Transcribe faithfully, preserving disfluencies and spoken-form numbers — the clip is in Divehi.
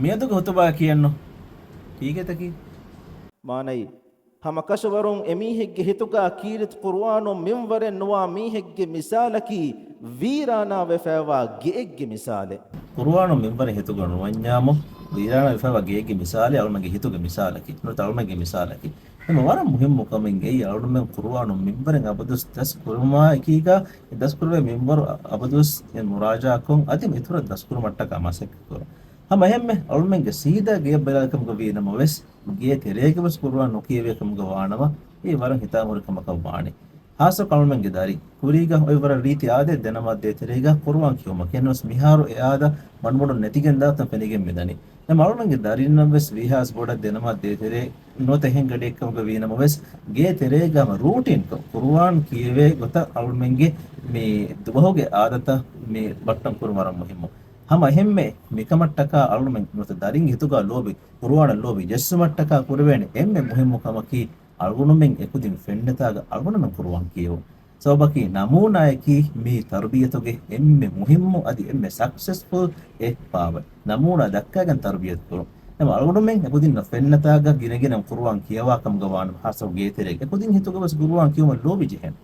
މިއަދުގެ ހުތުބާ ކިޔަންނު. ކީކޭތަކީ؟ މާނައީ، ހަމަ ކަށަވަރުން އެމީހެއްގެ ހިތުގަ ކީރިތި ޤުރުއާނުން މިންވަރެއް ނުވާ މީހެއްގެ މިސާލަކީ ވީރާނާ ވެފައިވާ ގެއެއްގެ މިސާލެއް. ޤުރުއާނުން މިންވަރެއް ހިތުގަ ނުވަންޏާމު، ވީރާނާ ވެފައިވާ ގެއެއްގެ މިސާލެއް އަޅުމެންގެ ހިތުގެ މިސާލަކީ، ނުވަތަ އަޅުމެންގެ މިސާލަކީ. ހަމަ ވަރަށް މުހިއްމު ކަމެއް އެއީ، އަޅުމެން ޤުރުއާނުން މިންވަރެއް އަބަދުވެސް ދަސް ކުރުމާ އެކީގަ، އެ ދަސް ކުރެވޭ މިންވަރު އަ-، އަބަދުވެސް އެ މުރާޖާ ކޮށް، އަދި އިތުރަށް ދަސް ކުރުމަށްޓަކާ މަސައްކަތް ކުރުން. ހަމަ އެހެންމެ އަޅުމެންގެ ސީދާ ގެޔަށް ބަލާލި ކަމުގަ ވީ ނަމަވެސް، ގޭ ތެރޭގަވެސް ޤުރުއާން ނުކިޔެވޭ ކަމުގަ ވާނަމަ، އެ ވަރަށް ހިތާމަހުރި ކަމަކަށް ވާނެ. ޚާއްޞަކޮށް އަޅުމެންގެ ދަރިން ކުރީގަ އޮތް ވަރަށް ރީތި އާދައެއް ދެނަމާ ދޭތެރޭގަ ޤުރުއާން ކިޔުމަށް. ކެންވެސް މިހާރު އެ އާދަ މަޑުމަޑުން ނެތިގެންދާތަން ފެނިގެން މިދަނީ. އެ އަޅުމެންގެ ދަރިންނަށްވެސް ވީހާސް ބޮޑަށް ދެނަމާ ދޭތެރޭ ނުވަތަ އެހެން ގަޑިއެއްކަމުގަ ވީ ނަމަވެސް، ގޭ ތެރޭގަ ހަމަ ރޫޓީންކޮށް ޤުރުއާން ކިޔެވޭ ގޮތަށް އަޅުމެންގެ މި ދުވަހުގެ އާދަތައް މި ބައްޓަން ކުރުން ވަރަށް މުހިއްމު. ހަމަ އެހެންމެ މިކަމަށްޓަކާ އަޅުމެން ނުވަތަ ދަރިންގެ ހިތުގަ ލޯބި، ޤުރުއާނަށް ލޯބި ޖެއްސުމަށްޓަކާ ކުރެވޭނެ އެންމެ މުހިއްމު ކަމަކީ، އަޅުގަނޑުމެން އެކުދިން ފެންނަތާގަ އަޅުގަނޑުމެން ޤުރުއާން ކިޔެވުން. ސަބަބަކީ ނަމޫނާއަކީ މީ ތަރުބިޔަތުގެ އެންމެ މުހިއްމު އަދި އެންމެ ސަކްސެސްފުލް އެއް ޕާވަރެއް. ނަމޫނާ ދައްކައިގެން ތަރުބިޔަތު ކުރުން. ނަމަ އަޅުގަނޑުމެން އެކުދިންނަށް ފެންނަތާގަ ގިނަގިނަ ޤުރުއާން ކިޔަވާ ކަމުގަ ވާނަމަ، ޚާއްޞަކޮށް ގޭތެރޭގަ އެކުދިން ހިތުގަވެސް ޤުރުއާން ކިޔުމަށް ލޯބި ޖެހޭނެ.